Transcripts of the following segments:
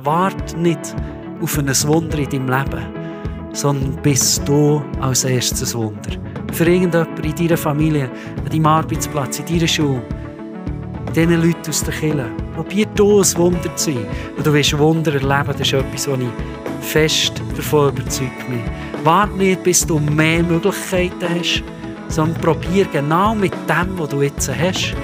warte nicht auf ein Wunder in deinem Leben, sondern bist du als erstes ein Wunder. Für irgendjemanden in deiner Familie, an deinem Arbeitsplatz, in deiner Schule, diesen Leuten aus der Kirche. Probier du ein Wunder zu sein. Und du wirst Wunder erleben. Das ist etwas, was ich fest davon überzeugt bin. Warte nicht, bis du mehr Möglichkeiten hast, sondern probier genau mit dem, was du jetzt hast,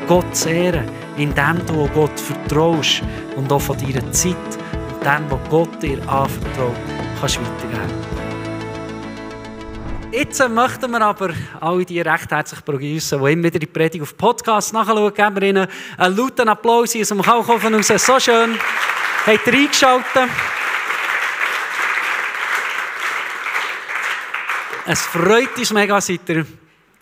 Gott zu ehren, indem du Gott vertraust und auch von deiner Zeit und dem, was Gott dir anvertraut, kannst weitergeben. Jetzt möchten wir aber alle die recht herzlich begrüßen, die immer wieder die Predigt auf Podcast nachschauen. Geben wir ihnen einen lauten Applaus aus dem Kalkofen raus. So schön. Habt ihr eingeschaltet? Es freut uns mega, seid ihr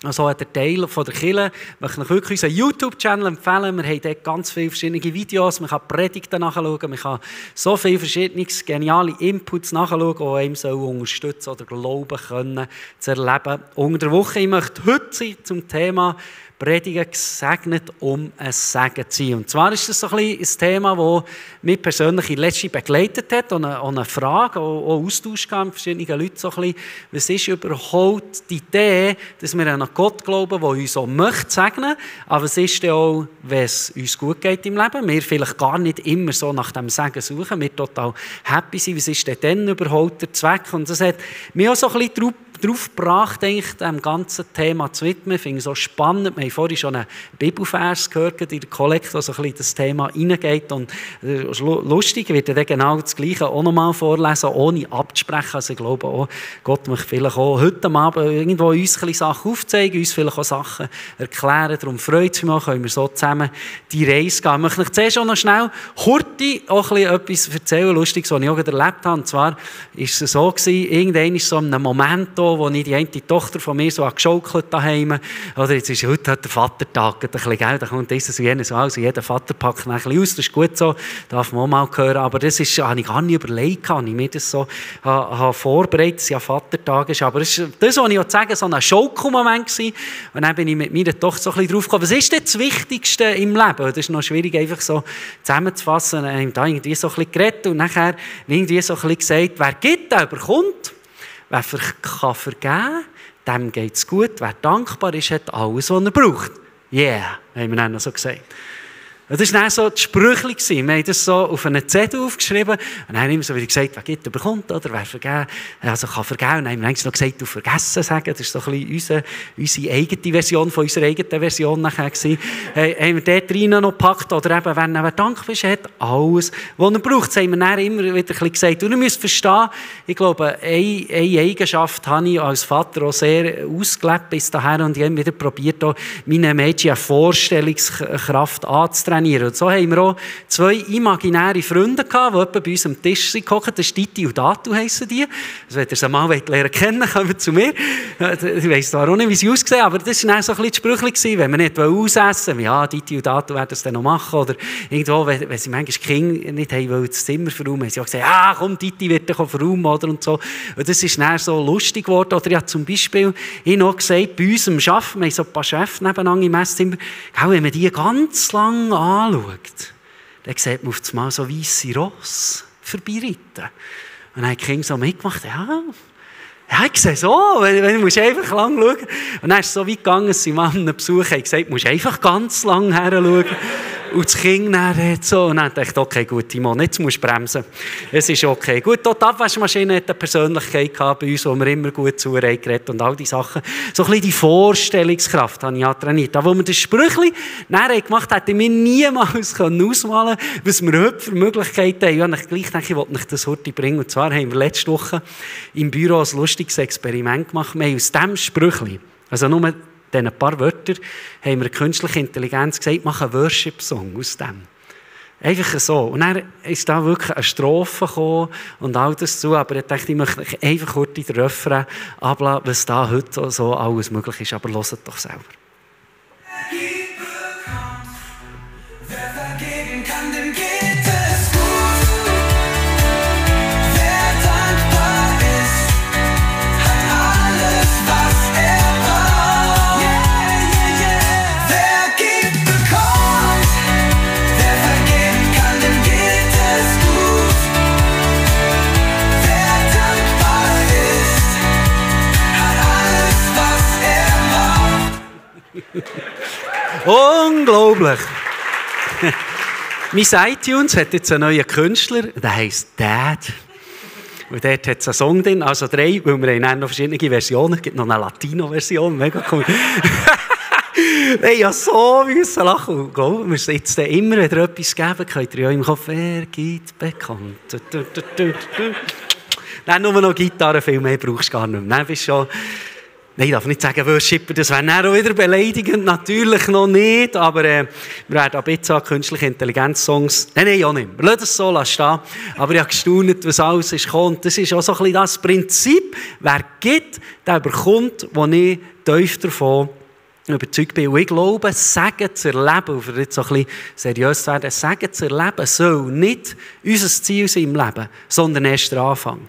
also der Teil von der Kirche. Ich möchte euch wirklich unseren YouTube-Channel empfehlen. Wir haben dort ganz viele verschiedene Videos. Man kann Predigten nachschauen. Man kann so viele verschiedene geniale Inputs nachschauen, die einem unterstützen oder glauben können, zu erleben. Unter der Woche, ich möchte heute zum Thema Predigen gesegnet, um ein Segen zu sein. Und zwar ist das so ein Thema, das mich persönlich in letzter Zeit begleitet hat und eine Frage, auch Austausch mit verschiedenen Leuten. So ein bisschen, was ist überhaupt die Idee, dass wir an einen Gott glauben, der uns auch möchte segnen, aber was ist denn auch, wenn es uns gut geht im Leben, wir vielleicht gar nicht immer so nach dem Segen suchen, wir total happy sind, was ist denn dann überhaupt der Zweck? Und das hat mich auch so ein bisschen darauf gebracht, dem ganzen Thema zu widmen. Ich finde es so spannend. Wir haben vorhin schon einen Bibelvers gehört, in der Kollekte, der so ein bisschen in das Thema hineingeht. Und lustig, ich werde dann genau das Gleiche auch nochmal vorlesen, ohne abzusprechen. Also ich glaube auch, Gott möchte vielleicht auch heute Abend irgendwo uns ein bisschen Sachen aufzeigen, uns vielleicht auch Sachen erklären. Darum freut es mich, können wir so zusammen die Reise gehen. Ich möchte euch zuerst auch noch schnell Horti auch ein bisschen etwas erzählen, Lustiges, was ich auch gerade erlebt habe. Und zwar war es so gewesen, irgendwann ist so ein Moment da, wo ich die eine Tochter von mir so geschaukelt daheim. Oder jetzt ist heute der Vatertag, ein bisschen Geld, da kommt dieses und jenes aus, jeder Vater packt ein bisschen aus, das ist gut so, darf man auch mal hören, aber das ist, habe ich gar nicht überlegt, habe ich mir das so vorbereitet, dass es ja Vatertag ist, aber das ist das, was ich auch sagen, so ein Schaukelmoment war, und dann bin ich mit meiner Tochter so ein bisschen drauf gekommen, was ist denn das Wichtigste im Leben? Das ist noch schwierig, einfach so zusammenzufassen, ich habe da irgendwie so ein bisschen geredet und nachher irgendwie so ein bisschen gesagt, wer gibt, der bekommt. Wer kann vergeben, dem geht es gut. Wer dankbar ist, hat alles, was er braucht. Yeah, haben wir dann so gesagt. Das war dann so das Sprüchli. Wir haben das so auf einen Zettel aufgeschrieben. Und dann haben wir immer so wieder gesagt, wer gibt, der bekommt, oder wer vergeben, also kann vergeben. Und dann haben wir eigentlich noch gesagt, du vergessen sagen. Das war so ein bisschen unsere eigene Version von unserer eigenen Version nachher gewesen. Haben wir dort rein noch gepackt, oder eben, wer dankbar ist, hat alles, was er braucht. Das haben wir dann immer wieder ein bisschen gesagt. Und ihr müsst verstehen, ich glaube, eine Eigenschaft habe ich als Vater auch sehr ausgelebt bis dahin. Und ich habe wieder probiert, meinen Mädchen eine Vorstellungskraft anzutrainieren. Und so haben wir auch 2 imaginäre Freunde gehabt, die etwa bei uns am Tisch sind gekocht. Das ist Titi und Datu heissen die. Also wenn ihr sie mal lernen kennen, kommen zu mir. Ich weiss zwar auch nicht, wie sie aussehen, aber das war dann so ein bisschen das Sprüchli, wenn wir nicht ausessen wollen. Ja, Titi und Datu werden das dann noch machen. Oder irgendwo, wenn sie manchmal Kinder nicht haben wollen, das Zimmer verräumen, haben sie auch gesagt, komm, Titi wird dann verräumen, oder und so. Und das ist dann so lustig geworden. Oder ich habe zum Beispiel noch gesagt, bei uns am Arbeiten, wir haben so ein paar Chefs nebeneinander im Esszimmer, wenn man die ganz lang anschaut, dann sieht man auf einmal so weisse Rosse vorbeireiten. Und dann haben die Kinder so mitgemacht, ja, ich sehe so, du musst einfach lang schauen. Und dann ist es so weit gegangen, dass sie mal einen Besuch haben gesagt, du musst einfach ganz lang her schauen. Und das Kind dann so. Und dann dachte ich, okay, gut, Timon, jetzt musst du bremsen. Es ist okay. Gut, dort die Abwaschmaschine hat eine Persönlichkeit gehabt bei uns, wo wir immer gut zugeredet und all die Sachen. So ein bisschen die Vorstellungskraft habe ich ja trainiert. Aber wo wir das Sprüchli dann gemacht haben, hätte ich mir niemals ausmalen können, was wir heute für Möglichkeiten haben. Ja, ich gleich denke, ich wollte euch das heute bringen. Und zwar haben wir letzte Woche im Büro ein lustiges Experiment gemacht. Wir haben aus diesem Sprüchli, also nur diesen paar Wörter, haben wir künstliche Intelligenz gesagt, mach einen Worship-Song aus dem. Einfach so. Und dann ist da wirklich eine Strophe gekommen und all das zu. Aber ich dachte, ich möchte einfach kurz den Refrain ablassen, was da heute so alles möglich ist. Aber hört doch selber. Unglaublich. Mein iTunes hat jetzt einen neuen Künstler, der heisst Dad. Und dort hat es einen Song drin, also 3, weil wir haben noch verschiedene Versionen. Es gibt noch eine Latino-Version, mega cool. Ich musste so lachen. Ich glaube, wir jetzt immer wieder etwas geben, könnt ihr ja im Kopf, wer gibt bekannt. Nein, nur noch Gitarre, viel mehr brauchst du gar nicht mehr. Nein, bist schon... Nein, ich darf nicht sagen, Worshipper, das wäre dann auch wieder beleidigend. Natürlich noch nicht, aber wir werden ab jetzt auch künstliche Intelligenz-Songs... Nein, auch nicht. Wir lassen es so stehen. Aber ich habe gestaunt, was alles ist gekommen. Das ist auch so ein bisschen das Prinzip. Wer gibt, der bekommt, wo ich tief davon überzeugt bin. Und ich glaube, Segen zu erleben, und für jetzt so ein bisschen seriös zu werden, Segen zu erleben soll nicht unser Ziel sein im Leben, sondern erst der Anfang.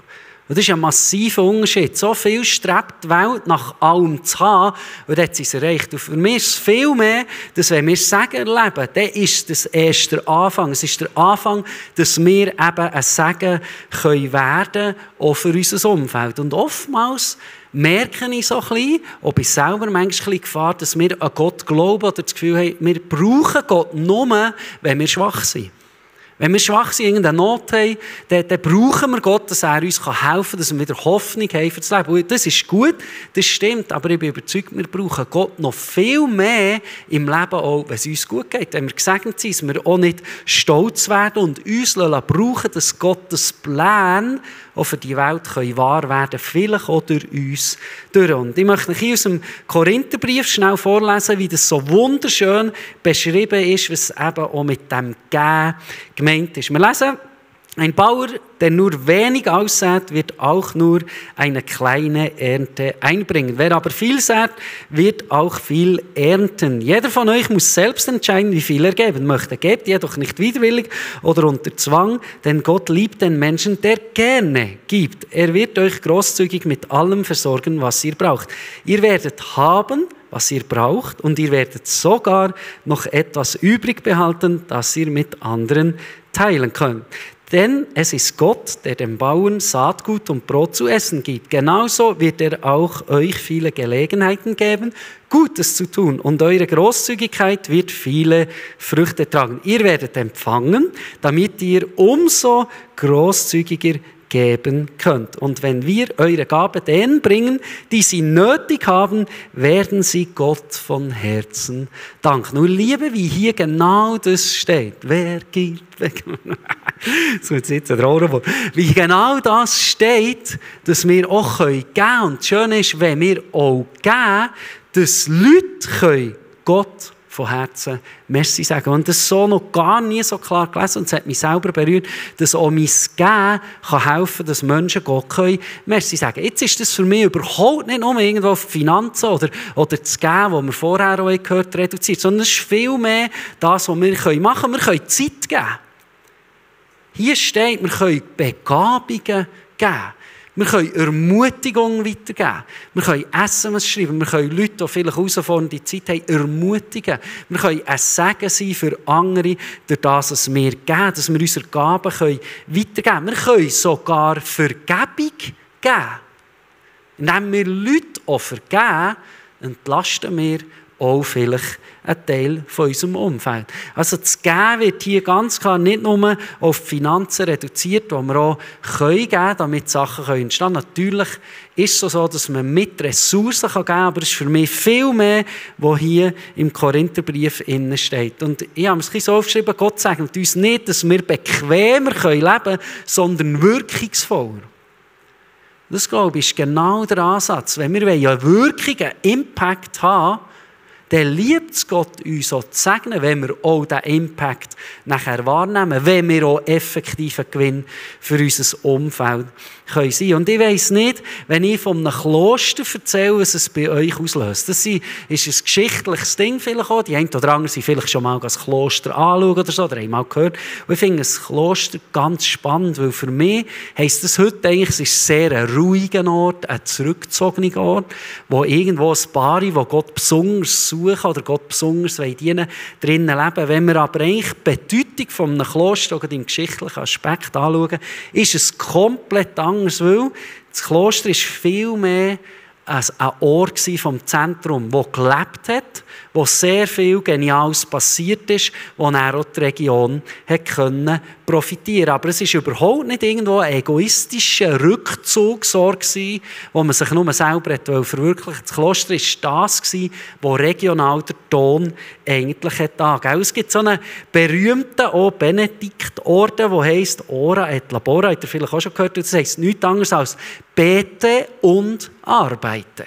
Und das ist ein massiver Unterschied. So viel strebt die Welt nach allem zu haben, und dort ist es erreicht. Und für mich ist es viel mehr, dass wenn wir Segen erleben, dann ist das erst der Anfang. Es ist der Anfang, dass wir eben ein Segen werden können, auch für unser Umfeld. Und oftmals merke ich so ein bisschen, ob ich selber manchmal in Gefahr, dass wir an Gott glauben oder das Gefühl haben, wir brauchen Gott nur, wenn wir schwach sind. Wenn wir schwach sind, irgendeine Not haben, dann brauchen wir Gott, dass er uns helfen kann, dass wir wieder Hoffnung haben für das Leben. Und das ist gut, das stimmt, aber ich bin überzeugt, wir brauchen Gott noch viel mehr im Leben, auch wenn es uns gut geht. Wenn wir gesegnet sind, dass wir auch nicht stolz werden und uns brauchen, dass Gottes Pläne auch für die Welt wahr werden können, vielleicht auch durch uns durch. Und ich möchte euch hier aus dem Korintherbrief schnell vorlesen, wie das so wunderschön beschrieben ist, was eben auch mit dem Geben gemeint ist. Wir lesen: Ein Bauer, der nur wenig aussät, wird auch nur eine kleine Ernte einbringen. Wer aber viel sät, wird auch viel ernten. Jeder von euch muss selbst entscheiden, wie viel er geben möchte. Gebt jedoch nicht widerwillig oder unter Zwang, denn Gott liebt den Menschen, der gerne gibt. Er wird euch großzügig mit allem versorgen, was ihr braucht. Ihr werdet haben, was ihr braucht, und ihr werdet sogar noch etwas übrig behalten, das ihr mit anderen teilen könnt. Denn es ist Gott, der dem Bauern Saatgut und Brot zu essen gibt. Genauso wird er auch euch viele Gelegenheiten geben, Gutes zu tun. Und eure Großzügigkeit wird viele Früchte tragen. Ihr werdet empfangen, damit ihr umso großzügiger geben könnt. Und wenn wir eure Gabe denen bringen, die sie nötig haben, werden sie Gott von Herzen danken. Nur Liebe, wie hier genau das steht. Wer gibt? So jetzt sitzen der Ohren. Wie genau das steht, dass wir auch geben können. Und das Schöne ist, wenn wir auch geben, dass Leute Gott von Herzen Merci sagen. Und das so noch gar nie so klar gelesen, und es hat mich selber berührt, dass auch mein Geben kann helfen, dass Menschen Gott können Merci sagen. Jetzt ist das für mich überhaupt nicht nur irgendwo auf die Finanzen oder das Geben, das wir vorher auch gehört haben, reduziert, sondern es ist viel mehr das, was wir machen können. Wir können Zeit geben. Hier steht, wir können Begabungen geben. Wir können Ermutigung weitergeben. Wir können SMS schreiben. Wir können Leute, die vielleicht herausfordernde Zeit haben, ermutigen. Wir können ein Segen sein für andere, durch das, was wir geben, dass wir unsere Gaben weitergeben können. Wir können sogar Vergebung geben. Indem wir Leute auch vergeben, entlasten wir auch vielleicht ein Teil von unserem Umfeld. Also das Geben wird hier ganz klar nicht nur auf die Finanzen reduziert, die wir auch geben können, damit Sachen entstehen können. Natürlich ist es so, dass man mit Ressourcen geben kann, aber es ist für mich viel mehr, was hier im Korintherbrief steht. Und ich habe es so aufgeschrieben, Gott segnet uns nicht, dass wir bequemer leben können, sondern wirkungsvoller. Das, glaube ich, ist genau der Ansatz. Wenn wir einen wirklichen Impact haben, dann liebt es Gott, uns auch zu segnen, wenn wir auch diesen Impact nachher wahrnehmen, wenn wir auch effektiven Gewinn für unser Umfeld sein können. Und ich weiss nicht, wenn ich von einem Kloster erzähle, was es bei euch auslöst. Das ist ein geschichtliches Ding vielleicht auch. Die einen oder anderen sind vielleicht schon mal das Kloster anschauen oder so, oder haben mal gehört. Und ich finde das Kloster ganz spannend, weil für mich heisst das heute eigentlich, es ist sehr ein ruhiger Ort, ein zurückgezogener Ort, wo irgendwo ein Paar, wo Gott besonders suchen oder Gott besonders dienen, drinnen leben. Wenn wir aber eigentlich die Bedeutung von einem Kloster oder im geschichtlichen Aspekt anschauen, ist es komplett anders, weil das Kloster ist viel mehr ein Ort vom Zentrum, das gelebt hat, wo sehr viel Geniales passiert ist, wo dann auch die Region konnte profitieren. Aber es war überhaupt nicht irgendwo ein egoistischer Rückzugsort gewesen, wo man sich nur selber verwirklichen. Das Kloster war das, wo regional der Ton eigentlich angegeben. Es gibt so einen berühmten Benediktorden, der heisst Ora et Labora, habt ihr vielleicht auch schon gehört, das heisst nichts anderes als bete und arbeite.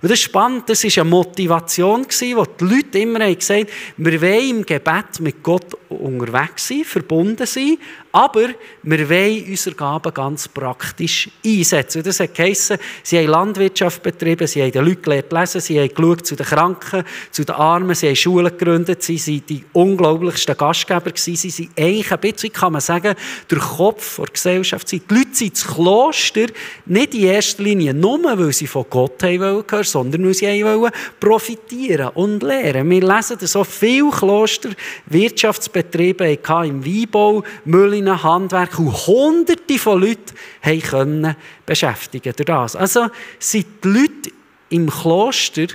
Und das ist spannend, das war eine Motivation, wo die Leute immer gesagt haben, wir wollen im Gebet mit Gott unterwegs sein, verbunden sein, aber wir wollen unsere Gaben ganz praktisch einsetzen. Und das hat geheissen, sie haben Landwirtschaft betrieben, sie haben den Leuten gelernt lesen, sie haben geschaut zu den Kranken, zu den Armen, sie haben Schulen gegründet, sie waren die unglaublichsten Gastgeber gewesen, sie sind eigentlich ein bisschen, kann man sagen, der Kopf der Gesellschaft. Die Leute sind ins Kloster nicht in erster Linie nur, weil sie von Gott hören wollten, sondern weil sie profitieren und lernen. Wir lesen, dass so viele Kloster Wirtschaftsbetriebe hatten, im Weinbau, Mühlen, Handwerk und Hunderte von Leuten können beschäftigen durch das. Also sind die Leute im Kloster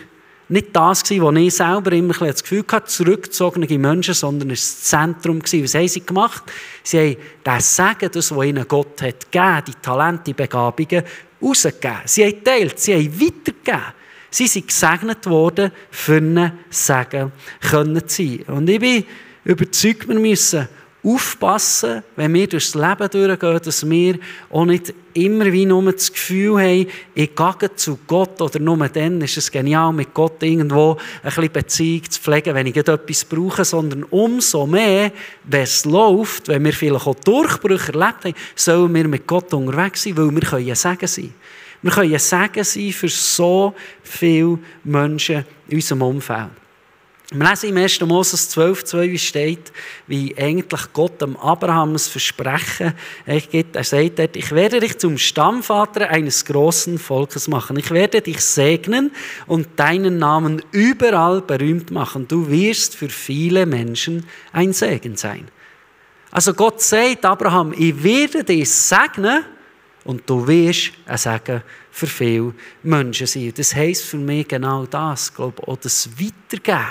nicht das gewesen, was ich selber immer das Gefühl hatte, zurückgezogene Menschen, sondern das Zentrum gewesen. Was haben sie gemacht? Sie haben das Segen, das, was ihnen Gott hat gegeben, die Talente, die Begabungen, rausgegeben. Sie haben geteilt, sie haben weitergegeben. Sie sind gesegnet worden, für einen Segen zu sein. Und ich bin überzeugt, wir müssen aufpassen, wenn wir durchs Leben durchgehen, dass wir auch nicht immer wie nur das Gefühl haben, ich gehe zu Gott oder nur dann ist es genial, mit Gott irgendwo ein bisschen Beziehung zu pflegen, wenn ich etwas brauche, sondern umso mehr, wenn es läuft, wenn wir vielleicht auch Durchbrüche erlebt haben, sollen wir mit Gott unterwegs sein, weil wir können Segen sein. Wir können Segen sein für so viele Menschen in unserem Umfeld. Wir lesen im 1. Moses 12,2, wie steht, wie eigentlich Gott dem Abraham das Versprechen gibt. Er sagt dort, ich werde dich zum Stammvater eines großen Volkes machen. Ich werde dich segnen und deinen Namen überall berühmt machen. Du wirst für viele Menschen ein Segen sein. Also Gott sagt Abraham, ich werde dich segnen und du wirst ein Segen für viele Menschen sein. Das heisst für mich genau das, glaube ich, auch das Weitergeben.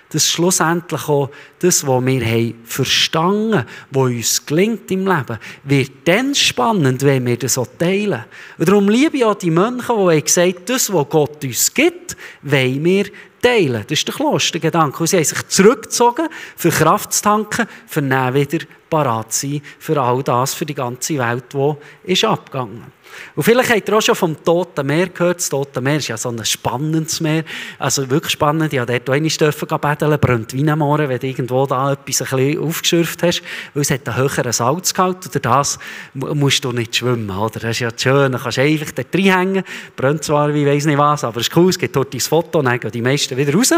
Das schlussendlich auch das, was wir haben verstanden, was uns gelingt im Leben, wird dann spannend, wenn wir das auch teilen. Und darum liebe ich auch die Mönche, die gesagt haben, das, was Gott uns gibt, wollen wir teilen. Das ist der Klostergedanke. Und sie haben sich zurückgezogen, für Kraft zu tanken, für dann wieder parat zu sein, für all das, für die ganze Welt, die ist abgegangen. Und vielleicht habt ihr auch schon vom Toten Meer gehört. Das Tote Meer ist ja so ein spannendes Meer. Also wirklich spannend. Ich durfte dort auch einmal betteln, brennt wie am Morgen, wenn du irgendwo da etwas ein bisschen aufgeschürft hast. Weil es hat einen höheren Salzgehalt. Oder das musst du nicht schwimmen. Oder? Das ist ja schön. Dann kannst du einfach dort reinhängen. Brennt zwar wie weiss nicht was, aber es ist cool. Es gibt dort dein Foto und dann gehen die meisten wieder raus.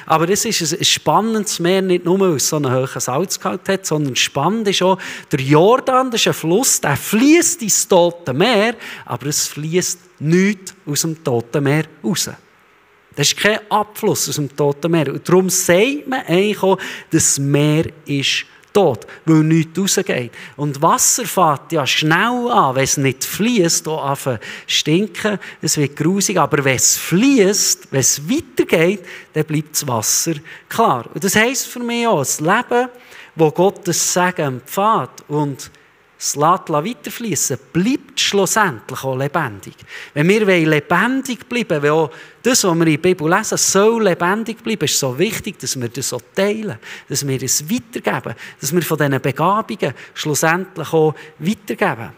Aber das ist ein spannendes Meer, nicht nur, weil es so einen hohen Salzgehalt hat, sondern spannend ist auch der Jordan. Das ist ein Fluss, der fließt ins Tote Meer. Aber es fließt nichts aus dem Toten Meer raus. Das ist kein Abfluss aus dem Toten Meer. Und darum sagt man eigentlich auch, das Meer ist tot, weil nichts rausgeht. Und Wasser fährt ja schnell an, wenn es nicht fließt, anfängt zu stinken, es wird grusig. Aber wenn es fließt, wenn es weitergeht, dann bleibt das Wasser klar. Und das heisst für mich auch, das Leben, wo Gott das Segen empfiehlt und das weiterfließen, bleibt schlussendlich auch lebendig. Wenn wir lebendig bleiben, weil auch das, was wir in der Bibel lesen, soll lebendig bleiben, ist so wichtig, dass wir das so teilen, dass wir es weitergeben, dass wir von diesen Begabungen schlussendlich auch weitergeben.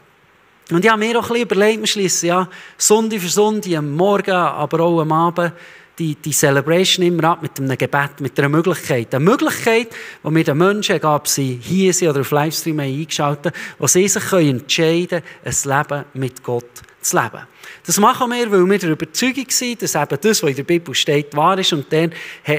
Und ich habe mir auch ein bisschen überlegt, wir schliessen ja Sonntag für Sonntag, am Morgen, aber auch am Abend, die Celebration immer ab mit einem Gebet, mit einer Möglichkeit. Eine Möglichkeit, die wir den Menschen, egal ob sie hier sind oder auf Livestream eingeschaltet haben, wo sie sich entscheiden können, ein Leben mit Gott zu leben. Das machen wir, weil wir der Überzeugung sind, dass eben das, was in der Bibel steht, wahr ist. Und dann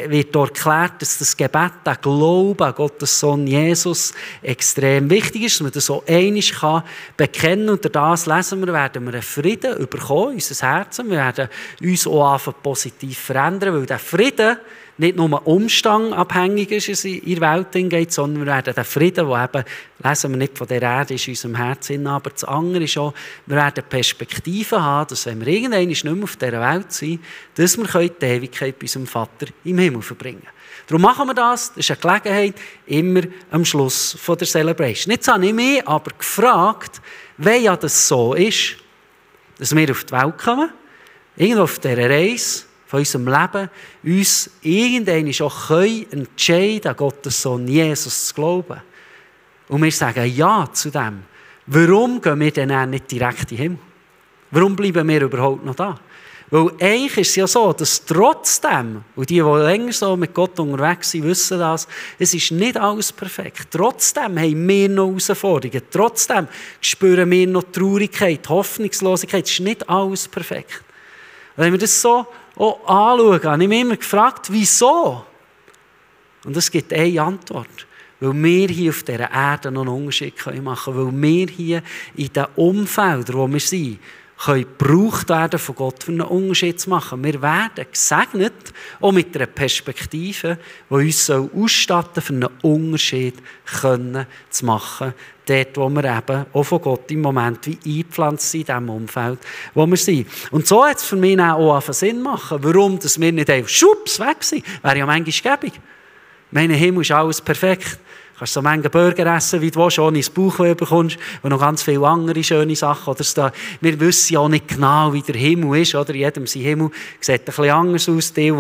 wird dort erklärt, dass das Gebet, der Glaube an Gottes Sohn Jesus extrem wichtig ist, dass man das so einmal bekennen kann. Und durch das lesen wir, werden wir einen Frieden bekommen, unser Herzen. Wir werden uns auch anfangen positiv verändern, weil der Frieden, nicht nur umstandabhängig ist in der Welt hingeht, sondern wir werden den Frieden, der eben, lesen wir nicht von der Erde, ist in unserem Herzen, aber das andere ist auch, wir werden Perspektiven haben, dass wenn wir irgendwann nicht mehr auf dieser Welt sind, dass wir die Ewigkeit bei unserem Vater im Himmel verbringen können. Darum machen wir das. Das ist eine Gelegenheit, immer am Schluss der Celebration. Jetzt habe ich mich aber gefragt, wenn ja das so ist, dass wir auf die Welt kommen, irgendwo auf dieser Reise von unserem Leben, uns irgendwann auch entscheiden, an Gottes Sohn Jesus zu glauben. Und wir sagen ja zu dem. Warum gehen wir dann nicht direkt in den Himmel? Warum bleiben wir überhaupt noch da? Weil eigentlich ist es ja so, dass trotzdem, und die länger so mit Gott unterwegs sind, wissen das, es ist nicht alles perfekt. Trotzdem haben wir noch Herausforderungen. Trotzdem spüren wir noch Traurigkeit, Hoffnungslosigkeit. Es ist nicht alles perfekt. Und wenn wir das so auch anschauen, habe ich mich immer gefragt, wieso? Und es gibt eine Antwort. Weil wir hier auf dieser Erde noch einen Unterschied machen können. Weil wir hier in den Umfeldern, wo wir sind, können gebraucht werden von Gott, für einen Unterschied zu machen. Wir werden gesegnet, auch mit einer Perspektive, die uns ausstatten soll, für einen Unterschied zu machen. Dort, wo wir eben auch von Gott im Moment wie eingepflanzt sind, in diesem Umfeld, wo wir sind. Und so hat es für mich auch Sinn machen, warum dass wir nicht einfach schwupps weg sind. Wäre ja manchmal gäbig. Im Himmel ist alles perfekt. Du kannst so manche Burger essen, wie du willst, ohne ins Bauchweh bekommst und noch ganz viele andere schöne Sachen. Oder wir wissen ja auch nicht genau, wie der Himmel ist. Oder? Jedem sein Himmel sieht ein bisschen anders aus. Die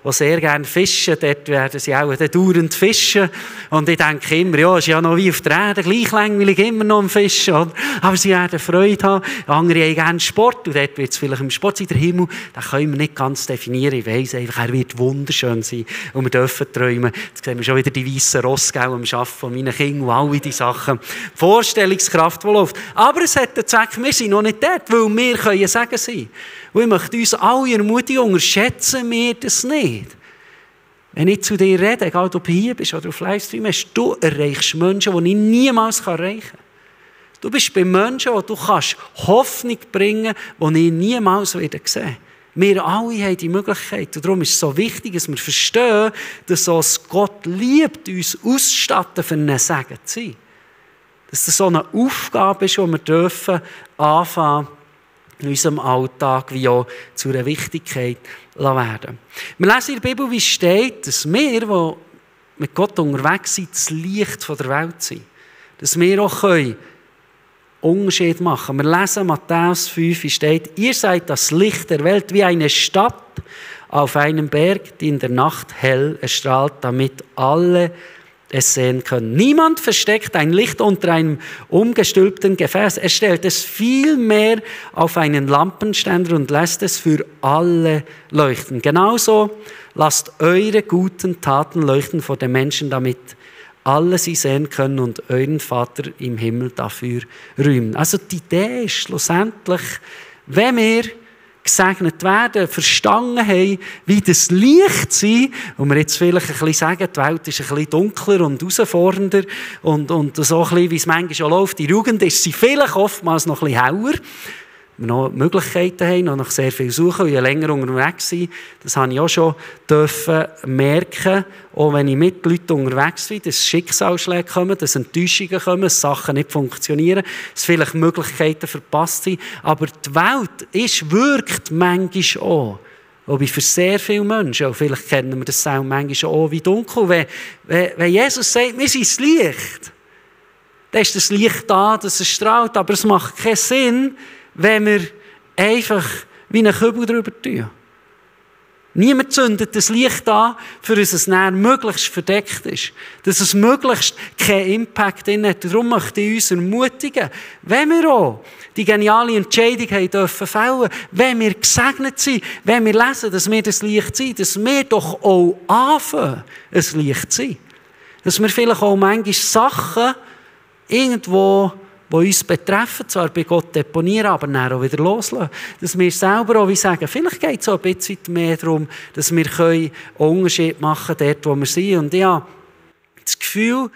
sehr gerne fischen, dort werden sie auch dauernd fischen. Und ich denke immer, ja, es ist ja noch wie auf der Erde, gleich langweilig, immer noch am Fischen. Oder? Aber sie werden Freude haben. Andere haben gerne Sport und dort wird es vielleicht im Sport sein. Der Himmel, den können wir nicht ganz definieren. Ich weiss einfach, er wird wunderschön sein und wir dürfen träumen. Jetzt sehen wir schon wieder die weißen Rosse am Arbeiten von meinen Kindern und all diese Sachen. Die Vorstellungskraft, die läuft. Aber es hat den Zweck, wir sind noch nicht dort, weil wir können sagen sein. Und ich möchte uns alle ermutigen, unterschätzen wir das nicht. Wenn ich zu dir rede, egal ob du hier bist oder auf Livestream, du erreichst Menschen, die ich niemals erreichen kann. Du bist bei Menschen, die du Hoffnung bringen kannst, die ich niemals wieder sehen. Wir alle haben die Möglichkeit. Und darum ist es so wichtig, dass wir verstehen, dass uns Gott liebt, uns ausstatten, für einen Segen zu sein. Dass das so eine Aufgabe ist, die wir dürfen anfangen, in unserem Alltag wie auch zu einer Wichtigkeit werden. Wir lesen in der Bibel, wie es steht, dass wir, die mit Gott unterwegs sind, das Licht der Welt sind. Dass wir auch Unterschied machen. Wir lesen Matthäus 5, steht, ihr seid das Licht der Welt wie eine Stadt auf einem Berg, die in der Nacht hell erstrahlt, damit alle es sehen können. Niemand versteckt ein Licht unter einem umgestülpten Gefäß. Er stellt es vielmehr auf einen Lampenständer und lässt es für alle leuchten. Genauso lasst eure guten Taten leuchten vor den Menschen, damit alle sie sehen können und euren Vater im Himmel dafür rühmen. Also die Idee ist schlussendlich, wenn wir gesegnet werden, verstanden haben, wie das Licht sein, und wir jetzt vielleicht ein bisschen sagen, die Welt ist ein bisschen dunkler und herausfordernder und so ein bisschen, wie es manchmal schon läuft, in der Jugend ist sie vielleicht oftmals noch ein bisschen heller. Wir noch Möglichkeiten haben, noch nach sehr viel suchen und je länger unterwegs sind. Das habe ich auch schon merken, auch wenn ich mit Leuten unterwegs bin, dass Schicksalsschläge kommen, dass Enttäuschungen kommen, dass Sachen nicht funktionieren, dass vielleicht Möglichkeiten verpasst sind. Aber die Welt wirkt manchmal auch. Wobei für sehr viele Menschen, auch vielleicht kennen wir das auch manchmal auch wie dunkel. Wenn Jesus sagt, wir sind das Licht, dann ist das Licht da, dass es strahlt, aber es macht keinen Sinn, wenn wir einfach wie einen Kübel drüber tun. Niemand zündet das Licht an, für dass es dann möglichst verdeckt ist. Dass es möglichst keinen Impact hat. Darum möchte ich uns ermutigen, wenn wir auch die geniale Entscheidung haben dürfen fällen, wenn wir gesegnet sind, wenn wir lesen, dass wir das Licht sind, dass wir doch auch anfangen, ein Licht zu sein. Dass wir vielleicht auch manchmal Sachen irgendwo, die uns betreffen, zwar bei Gott deponieren, aber dann auch wieder loslassen. Dass wir selber auch wie sagen, vielleicht geht es auch ein bisschen mehr darum, dass wir einen Unterschied machen können, dort wo wir sind. Und ich habe das Gefühl,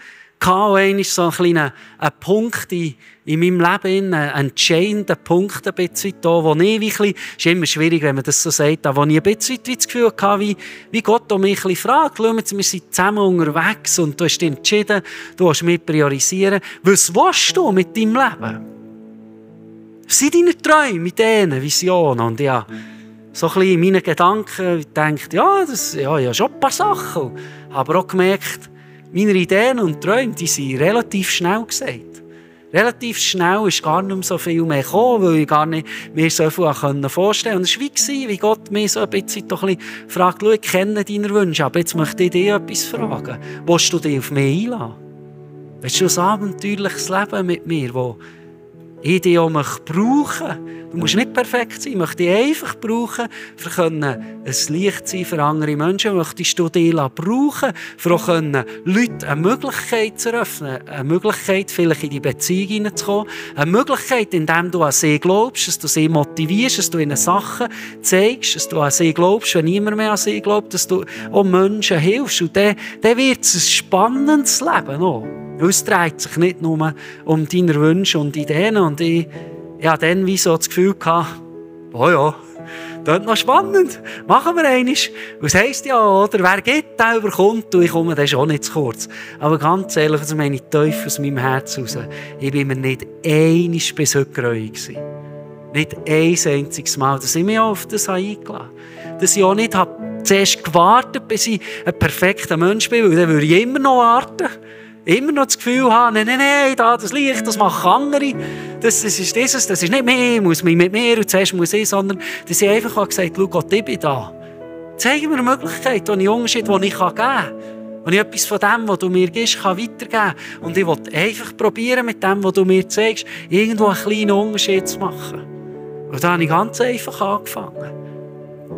auch einmal so ein kleiner Punkt in meinem Leben, ein entscheidender Punkt ein bisschen da, wo ich wie ist immer schwierig, wenn man das so sagt, wo ich ein bisschen das Gefühl hatte, wie Gott mich ein bisschen fragt, schau, wir sind zusammen unterwegs und du hast dich entschieden, du willst mich priorisieren. Was willst du mit deinem Leben? Was sind deine Träume, Ideen, Visionen? Und ja, so ein bisschen in meinen Gedanken gedacht, ja, schon ein paar Sachen. Aber auch gemerkt, meine Ideen und Träume, die sind relativ schnell gesagt. Relativ schnell ist gar nicht mehr so viel mehr gekommen, weil ich gar nicht mir so viel vorstellen konnte. Und es war wie Gott mich so ein bisschen fragt, schau, ich kenne deine Wünsche, aber jetzt möchte ich dich etwas fragen. Willst du dich auf mich einladen? Willst du ein abenteuerliches Leben mit mir, wo ich dich auch brauchen möchte? Du musst nicht perfekt sein, ich möchte dich einfach brauchen, um ein Licht sein für andere Menschen. Möchtest du dich brauchen, um auch Leuten eine Möglichkeit zu eröffnen, eine Möglichkeit, vielleicht in die Beziehung hineinzukommen, eine Möglichkeit, indem du an sie glaubst, dass du sie motivierst, dass du ihnen Sachen zeigst, dass du an sie glaubst, wenn niemand mehr an sie glaubt, dass du auch Menschen hilfst. Und dann wird es ein spannendes Leben auch. Es dreht sich nicht nur um deine Wünsche und Ideen. Und ich hatte dann wie so das Gefühl, oh ja, das ist noch spannend, machen wir einmal. Was heisst ja, oder? Wer geht, der überkommt, und ich komme dann schon nicht zu kurz. Aber ganz ehrlich, das meine ich tief aus meinem Herz raus. Ich bin mir nicht einmal bis heute gräuig gewesen. Nicht ein einziges Mal, dass ich mich auf das eingeladen habe. Dass ich auch nicht zuerst gewartet habe, bis ich ein perfekter Mensch bin, weil dann würde ich immer noch warten. Immer noch das Gefühl haben, nein, das Licht, das machen andere. Das ist nicht mehr, ich muss mich mit mir und zuerst muss ich, sondern dass ich einfach gesagt habe, schau Gott, ich bin da. Zeig mir eine Möglichkeit, wo ich Unterschied, den ich geben kann. Wo ich etwas von dem, was du mir gibst, kann weitergeben kann. Und ich will einfach probieren, mit dem, was du mir zeigst, irgendwo einen kleinen Unterschied zu machen. Und da habe ich ganz einfach angefangen.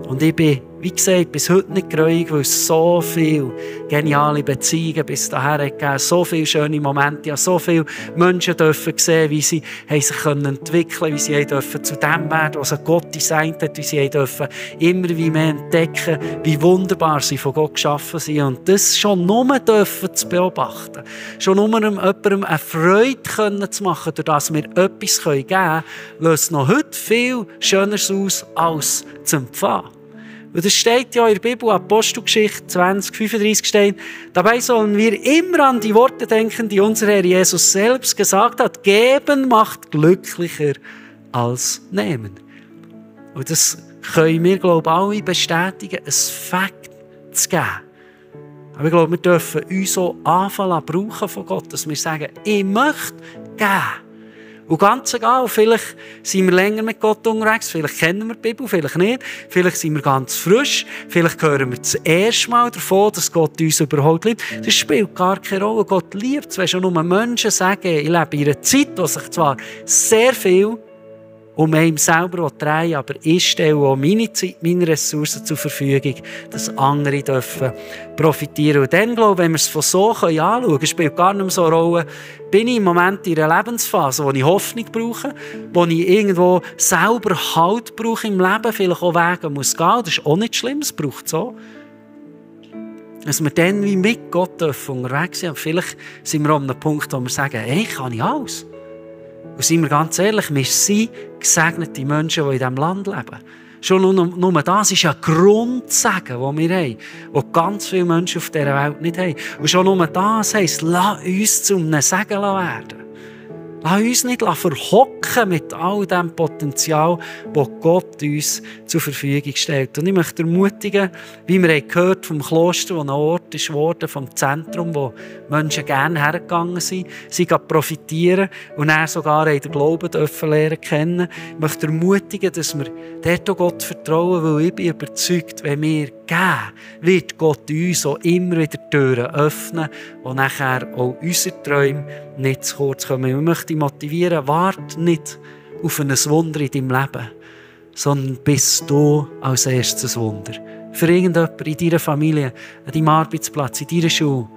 Und ich bin, wie gesagt, bis heute nicht gräuig, weil es so viele geniale Beziehungen bis dahin gegeben, so viele schöne Momente, ja, so viele Menschen dürfen sehen, wie sie sich entwickeln können, wie sie dürfen zu dem werden, was Gott designt hat, wie sie dürfen immer wie mehr entdecken, wie wunderbar sie von Gott geschaffen sind. Und das schon nur dürfen zu beobachten, schon nur jemandem eine Freude zu machen, durch das wir etwas geben können, löst noch heute viel schöner aus als zu empfangen. Und das steht ja in der Bibel, Apostelgeschichte 20:35 steht, dabei sollen wir immer an die Worte denken, die unser Herr Jesus selbst gesagt hat, geben macht glücklicher als nehmen. Und das können wir, glaube ich, alle bestätigen, ein Fakt zu geben. Aber ich glaube, wir dürfen uns so anfangen brauchen von Gott, dass wir sagen, ich möchte geben. Und ganz egal, vielleicht sind wir länger mit Gott unterwegs, vielleicht kennen wir die Bibel, vielleicht nicht, vielleicht sind wir ganz frisch, vielleicht hören wir das erste Mal davon, dass Gott uns überhaupt liebt. Das spielt gar keine Rolle. Gott liebt es, wenn schon nur Menschen sagen, ich lebe in einer Zeit, wo sich zwar sehr viel um einen selber drehen, aber ich stelle auch meine Zeit, meine Ressourcen zur Verfügung, dass andere dürfen profitieren. Und dann, glaube ich, wenn wir es von so anschauen können, spielt gar nicht mehr so eine Rolle, bin ich im Moment in einer Lebensphase, wo ich Hoffnung brauche, wo ich irgendwo selber Halt brauche im Leben, vielleicht auch Wege muss gehen, das ist auch nicht schlimm, es braucht so. Dass wir dann wie mit Gott unterwegs sind. Vielleicht sind wir an einem Punkt, wo wir sagen, hey, kann ich alles? Und seien wir ganz ehrlich, wir sind gesegnete Menschen, die in diesem Land leben. Schon nur das ist ein Grundsegen, den wir haben, den ganz viele Menschen auf dieser Welt nicht haben. Und schon nur das heisst, lass uns zu einem Segen werden. Lass uns nicht verhocken mit all dem Potenzial, das Gott uns zur Verfügung stellt. Und ich möchte ermutigen, wie wir gehört vom Kloster, das ein Ort ist geworden, vom Zentrum, wo Menschen gerne hergegangen sind, sie profitieren und dann sogar den Glauben dürfen lernen kennen. Ich möchte ermutigen, dass wir dort auch Gott vertrauen, weil ich bin überzeugt, wenn wir geben, wird Gott uns auch immer wieder Türen öffnen, wo nachher auch unsere Träume nicht zu kurz kommen. Ich möchte dich motivieren, warte nicht auf ein Wunder in deinem Leben, sondern bist du als erstes Wunder. Für irgendjemanden in deiner Familie, an deinem Arbeitsplatz, in deiner Schule,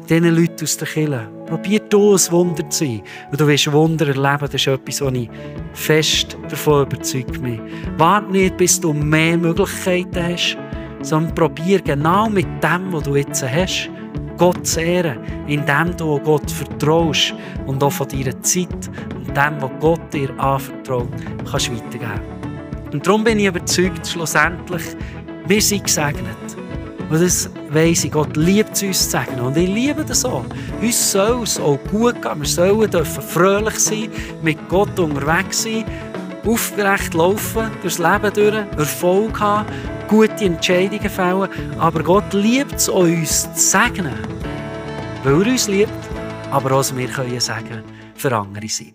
diesen Leuten aus der Kirche. Probier du ein Wunder zu sein. Und du wirst Wunder erleben. Das ist etwas, was ich fest davon überzeugt bin. Warte nicht, bis du mehr Möglichkeiten hast, sondern probier genau mit dem, was du jetzt hast, Gott zu ehren, indem du Gott vertraust und auch von deiner Zeit und dem, was Gott dir anvertraut, kannst weitergeben. Und darum bin ich überzeugt, schlussendlich, wir sind gesegnet. Und das weiss ich, Gott liebt es, uns zu segnen. Und ich liebe das auch. Uns soll es auch gut gehen. Wir sollen fröhlich sein, mit Gott unterwegs sein, aufgerecht laufen, durchs Leben durch, Erfolg haben, gute Entscheidungen fällen. Aber Gott liebt es auch, uns zu segnen. Weil er uns liebt, aber auch, wir können sagen, für andere sein.